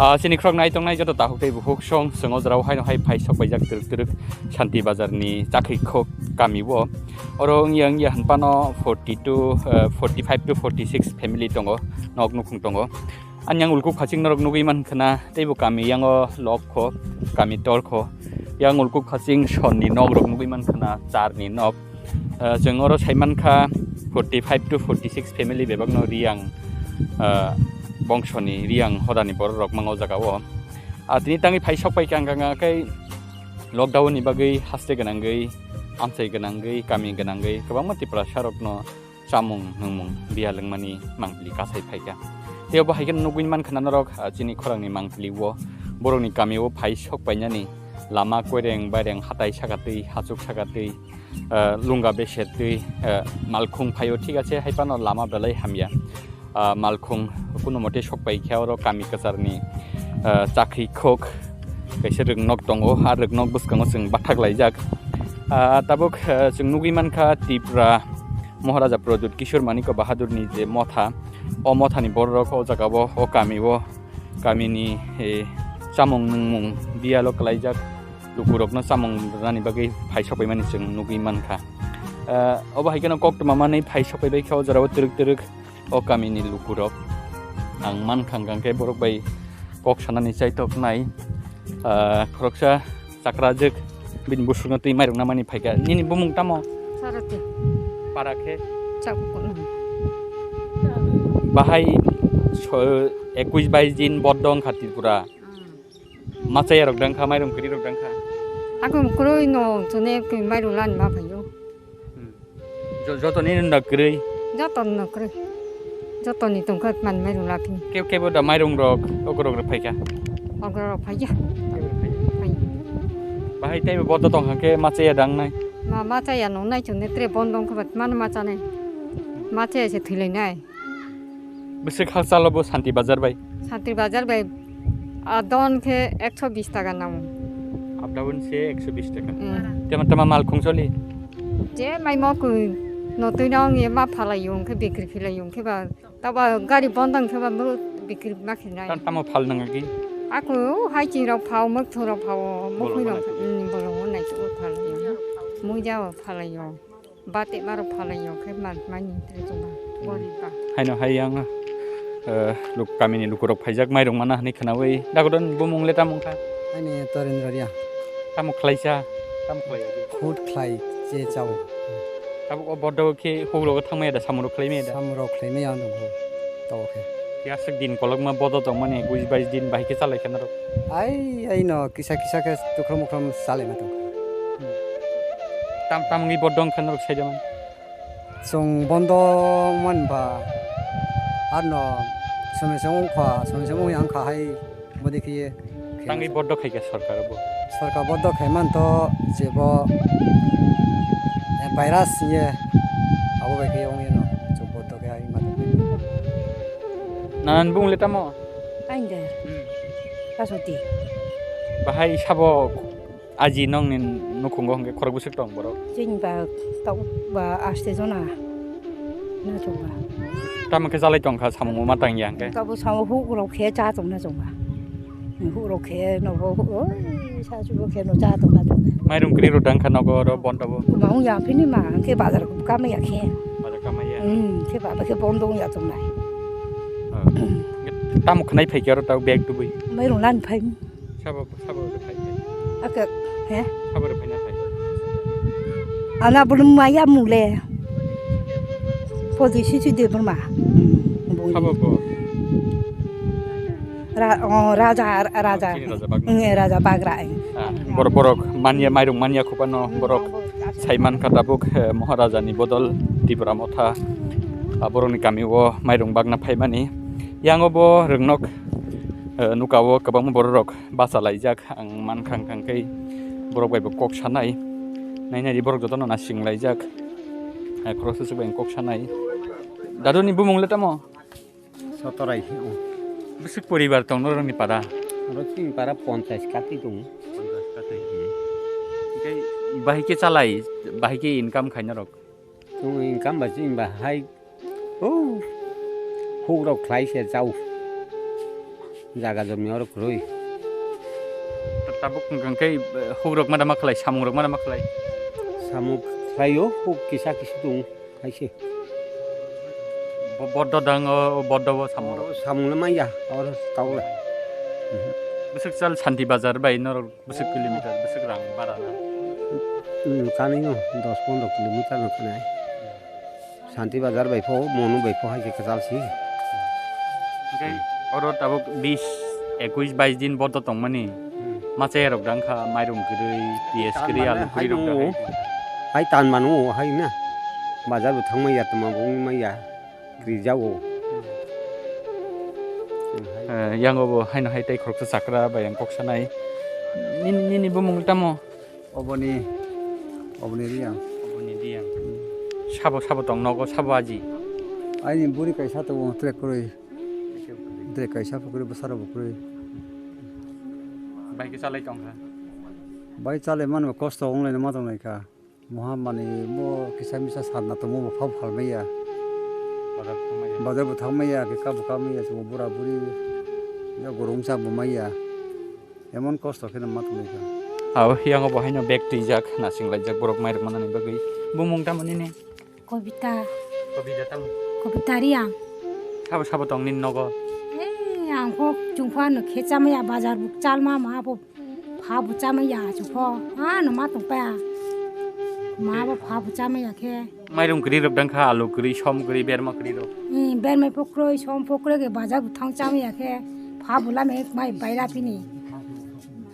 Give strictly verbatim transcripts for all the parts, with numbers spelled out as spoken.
Ah, chini khorok nai tongnai joto takhuk tei bukhuk song, chwng o jorao haino hai phai sok paijak twrwk twrwk Santi Bazar ni chakri khok kami o. Oro wngya wngya hwn phano forty to, eh, forty five to forty six family tongo, nok nukhung tongo. Ani yang ulkuk phaching norok nugwi man khna, tei bo kami yango lok kho, kami tor kho. Yang ulkuk phaching son ni nok rok nugwi man khna, char ni nok. Ah, chwng oro sai man kha forty five to forty six family bebak no Riyang, ah, bongso ni Riyang hoda ni borok rok mang o jaga o. Ah, tini tangwi phai sok pai kha, hwnkha khe lockdown ni bagwi haste gwnangwi, amchai gwnangwi, kami gwnangwi kwbangma Tiprasa rok no chamung nungmung biya lwngmani mangpili kasai phaikha. Tei obo hai kheno nugwi mankha na norok, ah, chini khorangni mangpili o borokni kami o phai sok painani lama koireng baireng hatai saka twi, hachuk saka twi, ah, lunga beser twi, ah, malkhung phaio, thik ache, hai phano lama belai hamya. Ah, malkhung kuno mote sok paikha, oro kami kwcharni, ah, chakri khok kaisa rwknok tongo, a rwknok bwskango chwng bathak laijak. Ah, tabuk, ah, chwng nugwi mankha Tipra Maharaja Pradyut Kishore Manikya Bahadurni je motha, o mothani bororok o jagao, o kamio, kamini, eh, chamung nungmung biyalo kwlaijak lukurokno chamung rwnani bagwi phai sokpaimani chwng nugwi mankha. Eh, obo hai kheno koktwma manwi phai sokpaibai kha o jorao twrwk twrwk o kamini lukurok. Ang mankha hwnkha khe borok bai kok sanani chaitok nai. Ah, khoroksa chakrajwk bini busukno twi mairung namani phaikha. Nini bumung tamo? Sarati. Para khe? Chakukno. Bahai so-, ekwis bais din boddo wngkha Tripura. Hmm. Machaya rok dang kha, mairung kwrwi rok dang kha. Ako kwrwi no chwne mairung lani ma phaio. Hmm. Jo-, jotoni no kwrwi? Jotoni no kwrwi. Jotoni tongkha man mairung laphi. Kebo kebo da mairung rok, ogrok rok phaikha? Ogrok rok phaikha. Kebo rok phaikha? Phaikha. Bahai teibo bodo tongkha khe machaya dangnai? Ma, machaya nongnai chwngde tre bon dongkha bat mano machanai. Machaya se thwilainai. Bwswk hakchalo bo Santi Bazar bai? Santi Bazar bai, ah, don khe ekso bish taka nango. Up down se ekso bish taka. Mm. Tama, tama mal khungsoli? Je mai mo kwi no twi nang ye ma phalai yung khe bikri khilai yung khe ba, taba gari bondong khe ba mo bikri ma khinai. Tam tamo phal nang agi? Aku hai ching rok phao, mok thung rok phao, mok Bolong hui rok, mana? Mm, bolong mana chu phal yung. Muja phalai yung. Bate maro phalai yo khe man mani tre chuma. Bori ba. Haino hai yang, eh, luk-, kamini lukurok phaijak mairung mana hwnwi khwnawi. Dagodon bumung le tamo wngkha? Ani Torendra Riya. Tamo khlaisa? Tamo khlai adi? Khut khlai che chao. Tabuk o bodo khe hugrogo thangmaya da, samurok khlaimaya da? Samurok khlaimaya ang tongkho. Tao khe. Yaswk din kolokma bodo tongmani, ekkuish bais din bahai khe chalai khe norok? Ai, ai no kisa kisa khe tukhrum ukhrum chalaima tongkha. Hmm. Tam, tam wngwi bodo wngkha norok saida man? Chwng bondo wngmani ba, arno somoi somoi wngkha, somoi somoi wngya wngkha hai, bodi khe ye. Tangwi bodo khaikha sorkar bo? Sorkar bodo khaiman to jebo, eh, virus ye, abo bai khe wngya no, chwng bodo khe hai ma. Nanan bung le tamo? Ainde. Hmm. Kasoti. Bahai sabo aji nongni nukhungo hwnkhe khorok bwswk tong borok? Chini ba tok ba aste jona. Na chwng ba. Tamo khe jalai tongkha samung ma tangya hwnkhe? Tabo samo huk rok khe cha tong na chwng ba. Huk rok khe no bo huk, oi, sa chu bo khe no cha tong na chwng ba. Mairung kwrwi rok dang kha nogo oro bon tabo? Ma hung ya phini ma, hwnkhe bazar kama ya khe. Bazar kama ya? Hmm, khe ba, ba khe bon dong ya tong nai. Ah. Tamo khnai phai khe oro tabo bag tubui? Mairung lan phai. Sabo, sabo rw phai phai. Ake, he? Sabo rw phai na phai. Ana bulu maya mule. Podi sisi de burma. Sabo bo. Ra-, oh, raja, raja. Sini raja bagra. Nge raja bagra, eh. Ah, borok, borok manya, mairung manya khupano, hmm, borok saiman kha tabuk, eh, Maharaja ni bodol Tipra Motha, ah, borokni kami o mairung bagna phaimani. Yango bo rwngnok, eh, nuka o kwbangma borok rok bacha laijak. Ang mankha hwnkha khe borok bai bo kok sanai. Nai nai di borok jotono nasing laijak. Hai khoroksa se bai kok sanai. Dadu ni bumung le tamo? Sotorai. Bwswk poribar tong norokni para? Oro chini para ponchas kati tongo. Ponchas kati. Hwnkhe bahai khe chalai, bahai khe income khai norok? Chwng income ba chini ba hai, oh, huk rok khlai se chao. Jaga jomni oro kwrwi. Ta-, tabuk hwnkhe, eh, hukrok ma da ma khlai, samungrok ma da ma khlai? Samung khlaio, huk kisa kisi tongo, hai se. Bo-, boddo dang o, boddo o samung rok. O samung le manya, oro tawle. Mhm. Bwswk chal Santi Bazar bai norok bwswk kilometer, bwswk rang bara na? Hmm, kani no, dos pondro kilometer no kanai. Santi Bazar bai pho, Monu bai pho hai se kwchal si. Hwnkhe oro tabuk bis, ekwis, bais din boddo tongmani. Hmm. Machai rok dang kha, mairung kwrwi, piyaj kwrwi, alu kwrwi rok dang kha. Hai tan mano, hai na. Bazar bo thang maya, tama bo wng maya. Kwrwi jago. Eh, yango bo haino hai tei khoroksa chakra bai ang kok sanai. Nini, nini bumung tamo? Oboni, oboni Riyang. Oboni Riyang. Hmm. Sabo, sabo tong nogo, sabo aji? Aini buri kaisa tongo, tere kwrwi. Tere kaisa bo kwrwi, bwsarok bo kwrwi. Bai khe chalai tong kha? Bai chalai mano, kosto wng laino ma tong lai kha. Moha mani bo kisa misa sanna tongmo bo phab phalmaya. Bazar thangmaya. Bazar bo thangmaya, khe kabo kamaya, chwng bura buri. Ya gorong cha bo maya. Emon kosto kheno ma tonglaikha. Abo yango bo haino bag twijak, nasing laijak borok mairok manani bagwi. Bumung tamo nini? Kobita. Kobita tamo? Kobita Riyang. Sabo sabo tong nini nogo? Ei, ang kok chungphano khe chamaya bazar buk chalma ma bo pha bo chamaya chukho. Ano ma tongpaya. Ma bo pha bo chamaya khe. Mairung kwrwi rok dang kha, alu kwrwi, som kwrwi, berma kwrwi rok. Ni berma pho kwrwi, som pho kwrwi khe bazar buk thang chamaya khe. Pha bo lama ek mai baila pini.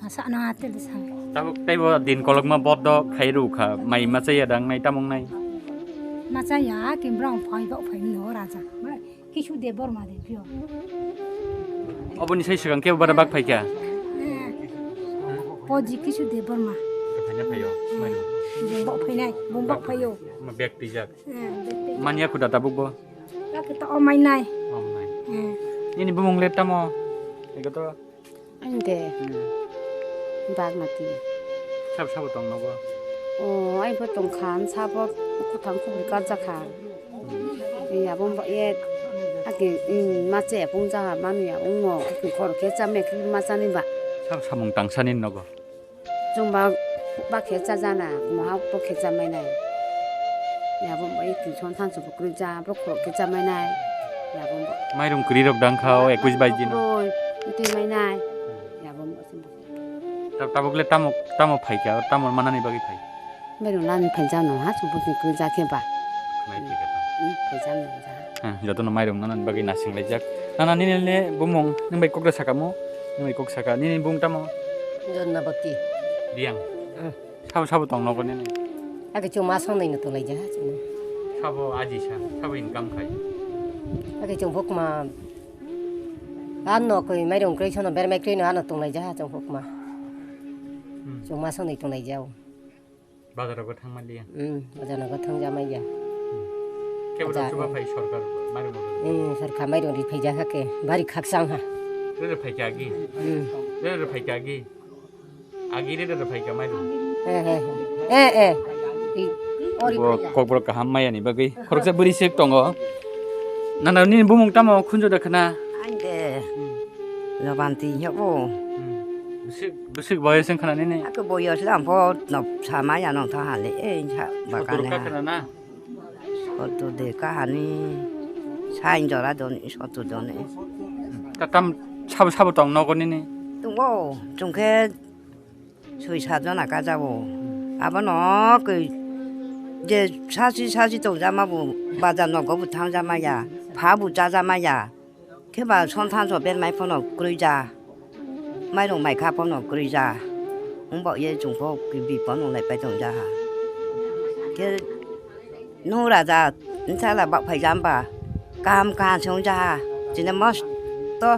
Asa na tel sa. Tabuk tei bo din kolokma boddo khai rw kha, mai machaya dang nai tamung nai. Machaya, kimbrang phai bo phai no raja. Kisu Debbarma de pio. Oboni sai swkang kebo bara bak phaikha? Eh. Poji Kisu Debbarma. Phaina phaio, mano. Bumbok phainai, bumbok phaio. Ma bag twijak. Eh, bag twijak. Manya khuda tabuk bo? Laki to omai nai. Omai. Eh. Nini bumung le tamo? Ego to? Ande. Hmm. Bagmati. Sab sabo tong nogo? Oh, ai bo tong khan, sabo kuthang kubri kajak kha. Hmm. Iya, bomba ye, ake, hmm, mache pung jaha, manu ya, ungmo, khor khe chame, khibri machani ba. Sab samung tangsani nogo? Chwng ba, ba khe cha jana, moha bo khe cha mai nai. Ya, bomba ye, tin son than su bukri ja, bo khor khe cha mai nai. Ya, bomba. Mairung kwrwi rok dang kha, o ekwis bais dino. Oi, twi mai nai. Ya, bomba. Ta-, tabuk le tamo, tamo phaikha, tamo manani bagwi phai? Mairung lani phaijak no ha, chwng bwswng kwrwi jak khe ba. Mai phaikha ta? Hmm, phaijak no ja. Hmm, jotono mairung nanani bagwi nasing laijak. Nana nini le bumung, nwng bai kok da sakamo? Nwng bai kok saka, nini bung tamo? Jonnabati. Diang. Hmm. Sabo sabo tong nogo nini? Ake chwng ma songnai no tong laijak ha chwng. Sabo aji sa, sabo income khai? Ake chwng bokma. Ano koi mairung kwrwi sono bermai kwrwi no ano tong laijak ha chwng bokma. Hmm. Chwng ma songnai tong laijak. Bazar rogo thang maliya? Hmm, bazar rogo thang ja maiya. Hmm. Kebo da chuba phai sorkar mairung rogo? Hmm, sorkar mairung ri phai ja ha ke, bari khakchang ha. Re re phai ka agi? Hmm. Re re phai ka agi? Agi re re phai ka mairung? Eh, eh, eh. Eh, eh. I, ori bo phai ya. Kokborok kaham maya ni bagwi. Khoroksa bwrwi sek tongo. Nana nini bumung tamo khunju da khna? Ang de. Hmm. Jobanti hebo. Hmm. Bwswk, bwswk boyos wng khna nini? Ako boyos le ang pho no sama ya nong tha hale, eh, sa bakane. Sotur ka khna na? Sotur de kahani sain jora don, sotur don. Ta tam sabo sabo tong nogo nini? Tongo, chwng khe soi sat jona ka jago. Abono koi je sasi sasi tong jama bo bazar nogo bo thang jama ya, pha bo cha jama ya. Khe ba sonthan so bermai phano kwrwi ja. Mairung mai kha phano kwrwi ja. Wng bo ye chwng pho kibi phano nai pai tong ja ha. Khe nung raja nsala bak phai jam ba. Kaham kaham se wng ja ha. Chini mosto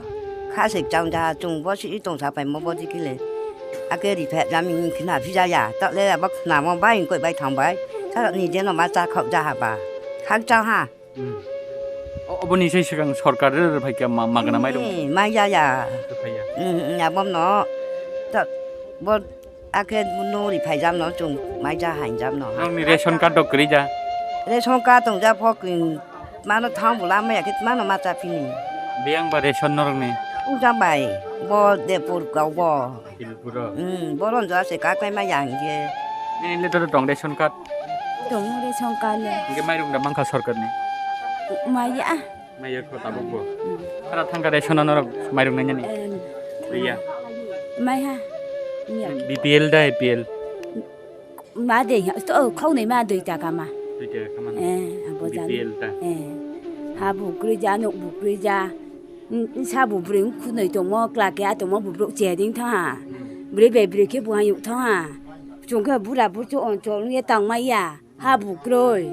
kha se chang ja ha. Chwng bo si tong sa pai mo bo di kile. Ake ri phe jam ni khna phi ja ya. Ta le ba khna mo bai koi bai thang bai. Sa ni je no ma cha khau ja ha ba. Khak cha ha. Hmm. O-, oboni sai swkang sorkar re re phaikha ma-, magna mairung? Eh, mai ya ya. Re phaiya. Hmm, hmm, abom no. Ta, bo, akhe no ri phaijam no, chwng mai ja hainjam no. Nokni ration card rok kwrwi ja? Ration card tong ja pho, kwrwi mano thang bula mai ya khe mano ma cha phini. Biyang ba ration norokni? Ujang bai, bo Depur kau bo. Depur o? Hmm, bo ron jora se kaklai ma yang je. Nini le to tong ration card? Tong ration card le. Hingke mairung da mangkha sorkar ni? Maya. Maya ko tabuk bo. Hmm. Ara thangka ration ano rok mairung nanya ni? Em. Iya. Mai ha. Iya. B P L da A P L? Ma dei ha, to khau nei ma dui ta kama. Dui ta kama. Eh, abo jan. B P L ta. Eh. Ha bu kroi ja, nok bu kroi ja. N-, n-, sa bu broi khunoi tongmo, kla ke a tongmo bu brok che ding tha ha. Hmm. Broi bai broi ke bu ha yuk tha ha. Chung khe bura bur cho on cho ye tang ma ya. Ha bu kroi.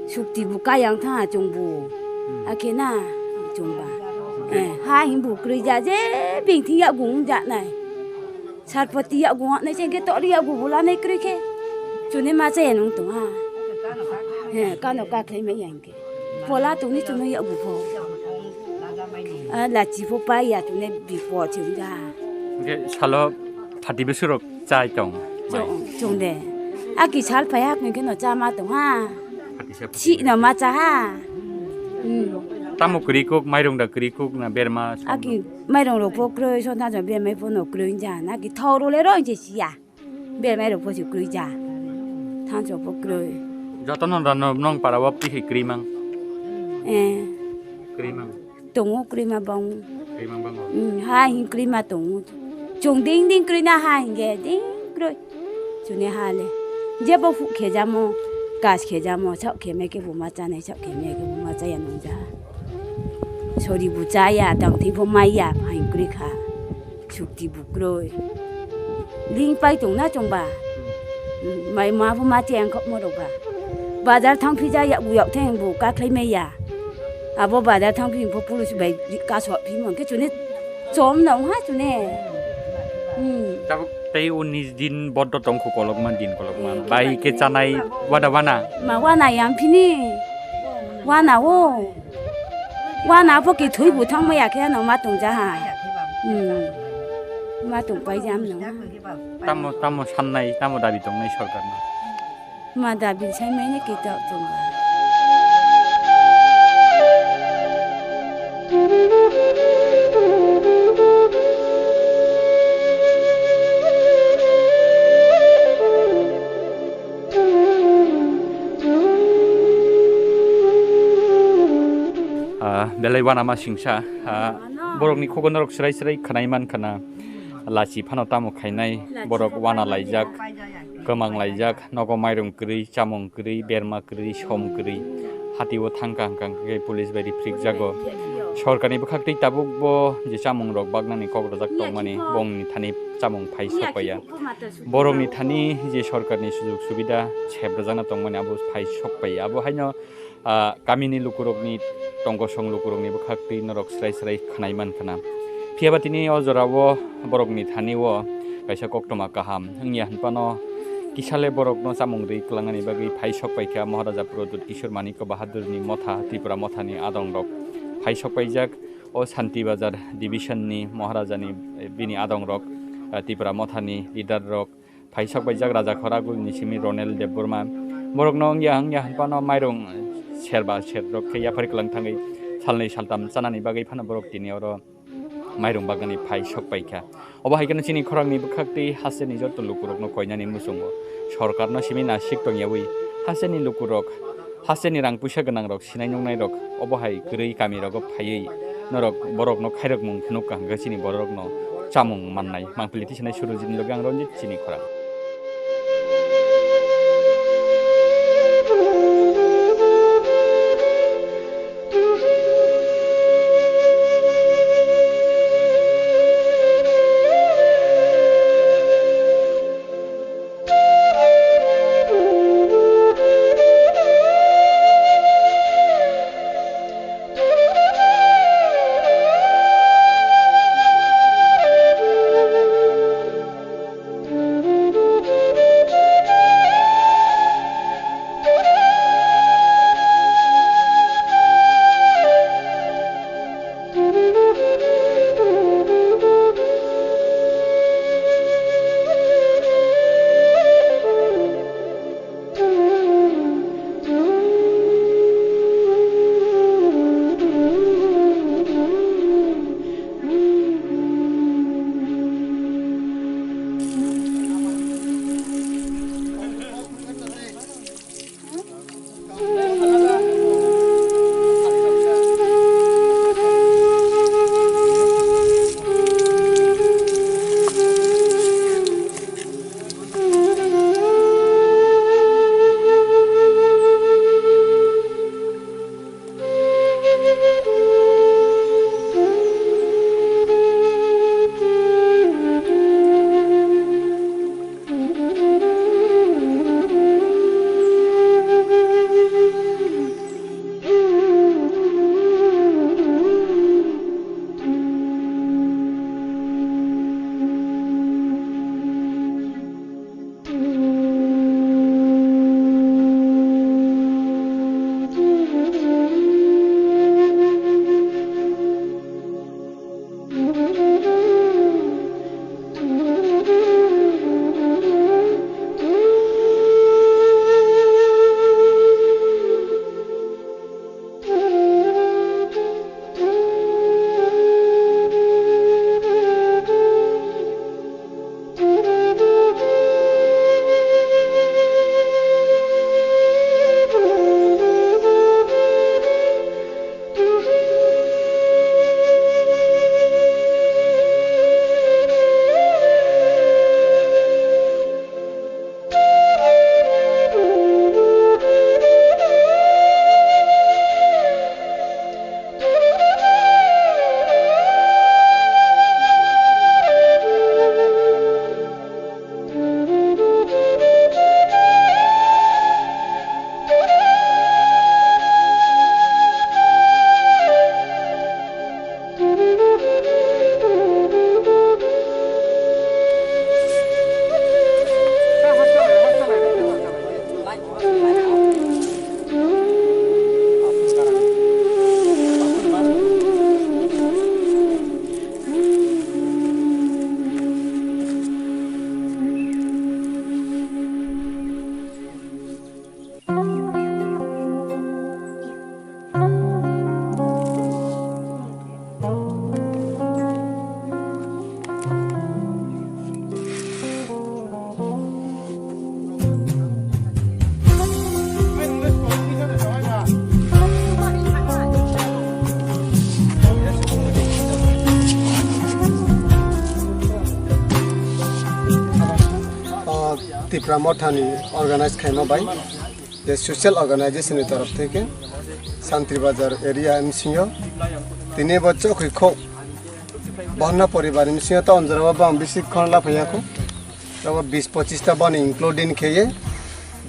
Sukti bu ka yang tha ha chung bu. Hmm. A khe na chung ba. Okay. Eh, ha hin bu kroi ja je bing thi ya gung ja nai. Sarpati yago nai chengke tori yago bula nai kroi khe. Chune ma chaya nung tong ha. He, kano ka khlai mai yang ke. Pola tong ni chune yago pho. A, lachi pho pai ya chune bi pho chim da. Hingke salo thati besurok chai tong. Chong, chong de. A ki sal pai hak nung ke no cha ma tong ha. Thati sa pho. Si no ma cha ha. Hmm. Tamo kwrwi kuk, mairung da kwrwi kuk na berma song. A ki mairung rok pho kroi, son tha jong bermai pho no kroi ja. Na ki thau ro le ro je siya. Bermai rok pho si kroi ja. Thancho pho kroi. Joto no rano nong para o twi hai kwrwi mang. Eh. Kwrwi mang. Tongo kwrwi ma bang. Kwrwi mang bango. Hmm, ha hin kwrwi ma tongo. Chung ding ding kwrwi na ha hin ge ding kwrwi. Chuni ha le. Jebo hu khe jamo, kas khe jamo, chok khe me ke buma chanai, chok khe me ke buma chaya nung ja. Sori bu chaya, tang thi pho maya, phain kwrwi kha. Sukti bu kroi. Ling pai tong na chong ba. Mai ma pho ma cheng khop mo rok ba. Bazar thang phi ja ya bu yok theng bu ka khlai me ya. Abo bazar thang phi pho pulus bai ka so phi mo ke chuni chom na ha chuni. Hmm. Tabuk tei unis din boddo tong khu kolok man din kolok man. Eh, bai ke chanai wada wana. Ma wana yang phini. Wana o. Wana pho ki thui bu thang maya khe no ma tong ja ha. Hmm. Ma tong pai jam no. Tamo, tamo sannai, tamo dabi tongnai sorkar no? Ma dabi sai mai ne ki ta tong ba. Ah, belai uanama singsa, ah, borokni khugo norok srai srai khwnai mankha na, lachi phano tamo khainai, borok uana laijak, kwmang laijak, nogo mairung kwrwi, chamung kwrwi, berma kwrwi, som kwrwi, hatio thangkha hwnkha hwnkhe police bai riphrikjago. Sorkarni bwkhaktwi tabukbo je chamungrok baknani kok rwjak tongmani, bongni thani chamung phai sokpaiya. Borokni thani je sorkarni sujug subida seprajakna tongmani abo phai sokpaiya. Abo haino, ah, kamini lukurokni, tongkosong lukurokni bwkhaktwi norok srai srai khwnai mankha na. Phiyaba tini o jorao borokni thani o kaisa koktwma kaham wngya hwnphano kisale borokno chamung rwi kwlangani bagwi phai sokpaikha Maharaja Pradyut Kishore Manikya Bahadurni motha, Tripura mothani adongrok phai sokpaijak. O Santi Bazar division ni Maharajani, eh, bini adongrok, eh, Tripura mothani leader rok, phai sokpaijak Raja Khoragulni simi Ronel Debbarma. Borokno wngya wngya hwnphano mairung serba serrok khe yaphar kwlang thangwi salnwi saltam chanani bagwi phano borok tini oro mairung bagnani phai sokpaikha. Obo hai kheno chini khorangni bwkhaktwi hasteni joto lukurokno koinani muchungo sorkarno simi nasik tongyawi hasteni lukurok, hasteni rang puisa gwnangrok, sinai nuknairok obo hai kwrwi kamirogo phaiwi norok borokno khairokmung phunuk kaham khe chini borokno chamung mannai. Mangpili tisanai Surojini loge ang Ranjit, chini khorang. Tipra Mothani organize khaima bai, je social organization ni torof theke Santri Bazar area M C O, tini bo chokri kho bahna poribar M C O ta onjora bo bang bisi khon la phaya kho. Abo bis pochis ta bani including kheye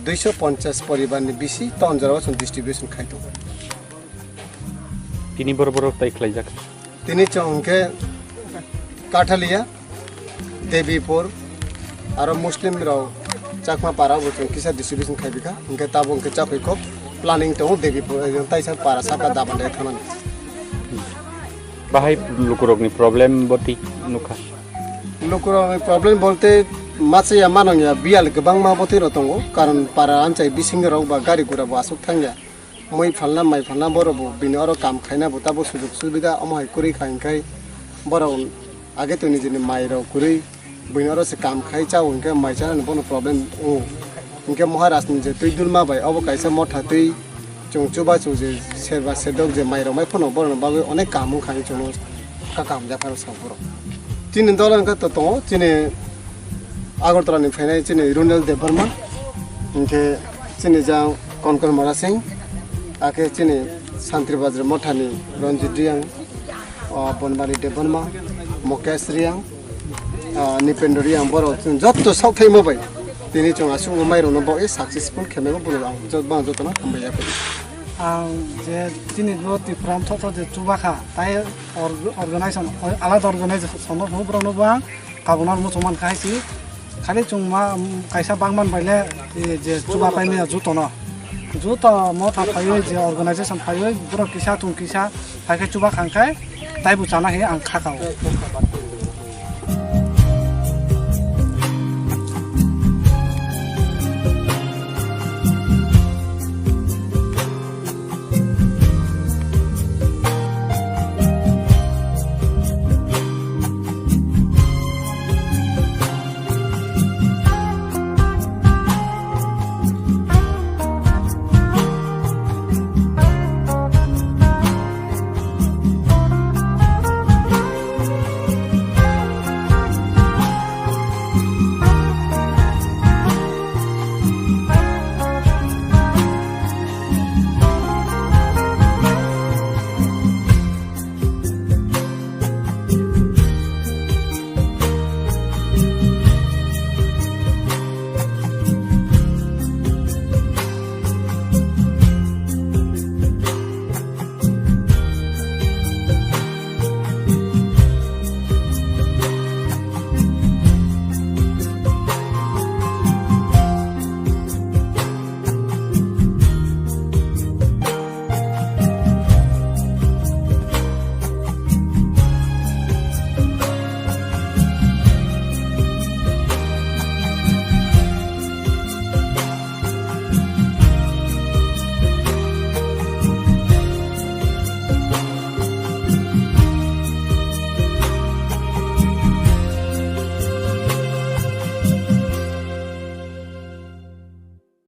duiso ponchas poribar ni bisi ta onjora bo distribution khai to. Tini bor borok tai khlaijak. Tini chwng hwnkhe Kathalia, Debipur, aro Muslim rok Chakma para bo chwng kisa distribution khai bikha, hwnkhe tabuk hwnkhe chakwi kok planning tongo Debipur, eh, taisa para saka Dabandai thanani. Bahai lukurokni problem bo thik nukha. Lukurokni problem bolte machaya manongya biyal kwbangma bo thwi rok tongo, karon para anchai bisingo rok ba gari gura bo aswk thangya. Mui phalna, mai phalna borok bo bini oro kam khaina bo tabo sujug subida omo hai kwrwi kha, hinkhai borok age to nijini mai rok kwrwi bini oro se kam khai chao, hinkhe mai chanani bono problem wngo. Hinkhe Maharaj ni je twi dulma bai obo kaisa motha twi chwng chuba chwng je serba sedok je mai rok mai phano borok ni bagwi onek kaham wngkha, hinwi chwngno kha kaham japharo sa borok. Chini dol wngkha to tongo chini Agartala ni phainai chini Runel Debbarma, hinkhe chini jang Konkon Mara Singh, akhe chini Santri Bazar Mothani Ranjit Riang, o, Bonmari Debbarma, Mukesh Riang, o, Nipendra Riang, borok chwng jotto sakthaima bai tini chwng aswk mairokno bo successful khe maibo, bono ang jot-, bang jotono hambai ya phai. Ang je chini bo Tipra Motha je chuba kha, tai org-, organization, alada organization no borokno bo ang kabuna muchung man khai si, khali chwng ma, um, kaisa bangman bai le, e, je chuba paimaya juto no. Juto Motha phaiwi je organization phaiwi borok kisa thung kisa phai khe chuba khang khai taibo chana he ang kha kao.